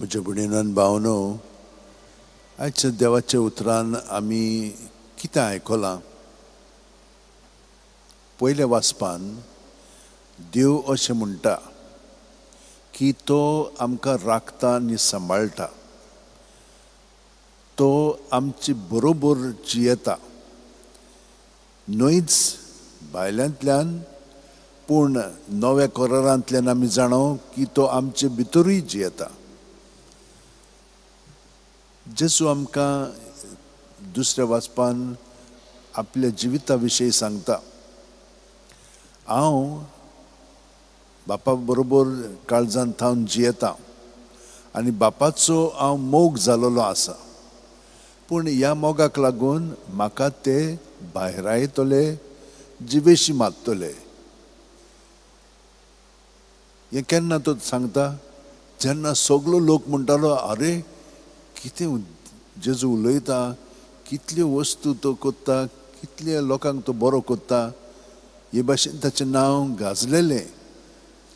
म्हज्या भयणीन भावनो, आयच्या देवाच्या उतरान आमी कितें आयकलां? पयल्या वाचपान देव अशें म्हणटा की तो आमकां राखता आनी सांबाळटा, तो आमचे बरोबर जियेता, न्हयच भायल्यांतल्यान पूण नव्या करारांतल्यान आमी जाणो की तो आमचे भितरूय जियेता. जेजू आमकां दुसऱ्या वाचपान आपल्या जिविता विशीं सांगता, हांव बापा बरोबर काळजान थावन जियेता आनी बापाचो हांव मोग जालोलो आसा, पूण ह्या मोगाक लागून म्हाका ते भायरायतले, जिवेशी मारतले. हें केन्ना तो सांगता? जेन्ना सगलो लोक म्हणटालो, अरे कितें जेजू उलयता, कितल्यो वस्तू तो कोत्ता, कितल्या लोकांक तो बरो कोत्ता, हे भाशेन ताचें नांव गाजलेलें,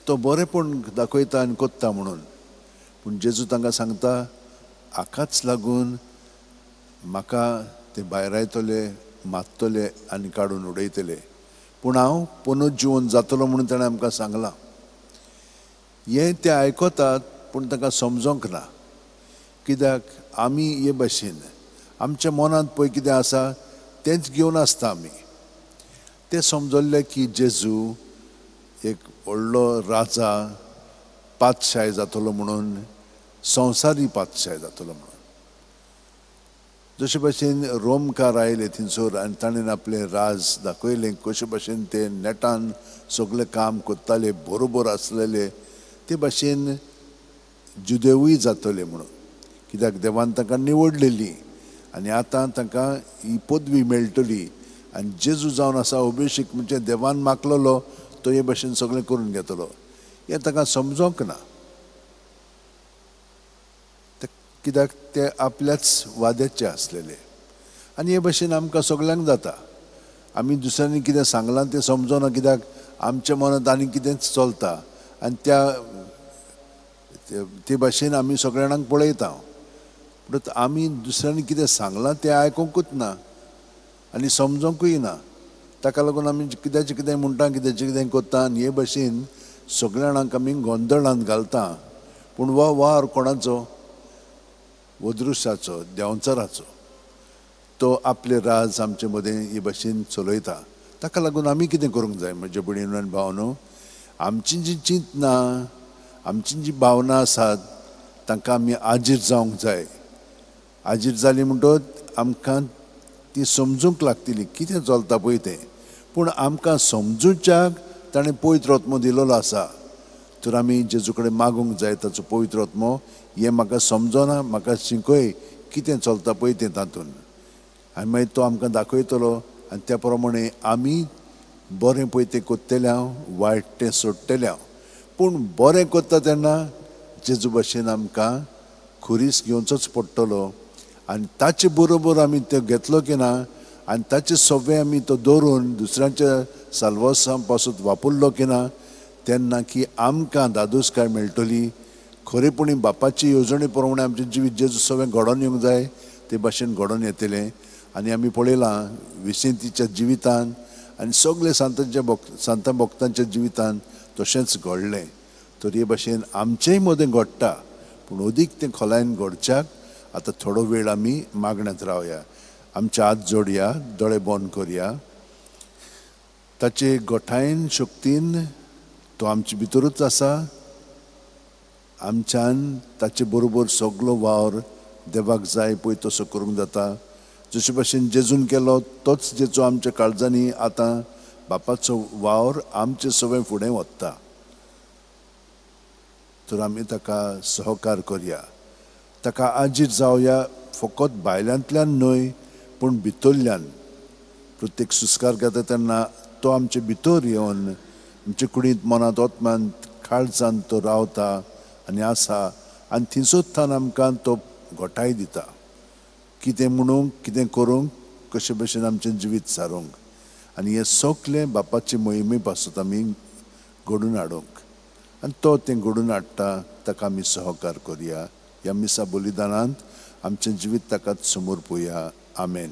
तो बरेंपण दाखयता आनी कोत्ता म्हणून. पूण जेजू तांकां सांगता, हाकाच लागून म्हाका ते भायरायतले, मारतले आनी काडून उडयतले, पूण हांव पुनर्जिवन जातलो म्हणून ताणें आमकां सांगलां. हें ते आयकतात पूण तांकां समजोंक ना, कित्याक आमी हे भाशेन आमच्या मनांत पळय कितें आसा तेंच घेवन आसता आमी. ते समजल्ले की जेजू एक व्हडलो राजा, पातशाय जातलो म्हणून, संवसारी पातशाय जातलो म्हणून. जशे भाशेन रोमकार आयले थंयसर आनी ताणें आपलें राज दाखयलें, कशे भाशेन ते नेटान सगळें काम करताले, बरोबर आसलेले, ते भाशेन जुदेवूय जातले म्हणून, कित्याक देवान तांकां निवडलेली आनी आतां तांकां ही पदवी मेळटली. आनी जेजू जावन आसा अभिषेक, म्हणजे देवान मागलेलो तो हे भाशेन सगळें करून घेतलो. हें तांकां समजोंक ना, कित्याक ते आपल्याच वाद्याचे आसलेले. आनी हे भाशेन आमकां सगल्यांक जाता, आमी दुसऱ्यांनी कितें सांगलां तें समजोना, कित्याक आमच्या मनांत आनी कितेंच चलता आनी त्या ते भाशेन आमी सगळ्या जाणांक पळयता. पूण आमी दुसऱ्यांनी कितें सांगलां तें आयकुंकूच ना आनी समजोंकूय ना, ताका लागून आमी कित्याचें कितें म्हणटा, कित्याचें कितें करता आनी हे भाशेन सगळ्या जाणांक आमी गोंदळांत घालता. पूण हो वावर कोणाचो? अदृश्याचो, देंवचाराचो. तो आपले राज आमचे मदें हे भाशेन चलयता. ताका लागून आमी कितें करूंक जाय म्हज्या भयणीन आनी भावनो? आमची जी चिंतनां, आमची जी भावना आसात तांकां आमी आजीर जावंक जाय. आजीर जाली म्हणटकच आमकां ती समजूंक लागतली कितें चलता पळय तें. पूण आमकां समजूच्याक ताणें पवित्र आत्मो दिलेलो आसा, तर आमी जेजू कडेन मागूंक जाय ताचो पवित्र आत्मो, हें म्हाका समजना, म्हाका शिकय कितें चलता पळय तें तातूंत, आनी मागीर तो आमकां दाखयतलो आनी त्या प्रमाणे आमी बरें पळय तें करतले हांव, वायट तें सोडटलें हांव. पूण बरें करता तेन्ना जेजू भाशेन आमकां खुरीस घेवचोच पडटलो आनी ताचे बरोबर आमी तो घेतलो की ना आनी ताचे सवे आमी तो दवरून दुसऱ्यांच्या साल्वासां पासून वापरलो की ना, तेन्ना की आमकां दादोसकाय मेळटली. खरेपणी बापाची येवजणे प्रमाणे आमचें जिवीत जेजू सगळें घडोवन येवंक जाय ते भाशेन घडोवन येतलें. आनी आमी पळयलां विसेंतीच्या जिवितान आनी सगळे सांतांच्या सांतां भक्तांच्या जिवितान तशेंच घडलें. तर हे भाशेन आमचेय मदें घडटा, पूण अदीक तें खोलायेन घडच्याक आतां थोडो वेळ आमी मागण्यांत रावया, आमचे हात जोडया, दोळे बंद करया. ताचे गोठायेन शक्तीन तो आमचे भितरूच आसा, आमच्यान ताचे बरोबर सगलो वावर देवाक जाय पळय तसो करूंक जाता. जशे भाशेन जेजून केलो तोच जेजू आमच्या काळजांनी आतां बापाचो वावर आमचे सगळें फुडें वता, तर आमी ताका सहकार करया, ताका आजीर जावया, फकत भायल्यांतल्यान न्हय पूण भितरल्यान. प्रत्येक सुस्कार घेता तेन्ना तो आमचे भितर येवन आमचे कुडींत, मनांत, आत्म्यांत, काळजांत तो रावता आनी आसा आनी थंयसर आमकां तो घटाय दिता, कितें म्हणूंक, कितें करूंक, कशे भशेन आमचें जिवीत सारूंक. आनी हें सगलें बापाचे मोहिमे पासून आमी घडून हाडूंक आनी तो तें घडून हाडटा, ताका आमी सहकार करया. ह्या मिसा बलिदानांत आमचें जिवीत ताकाच समर्पुया. आमेन.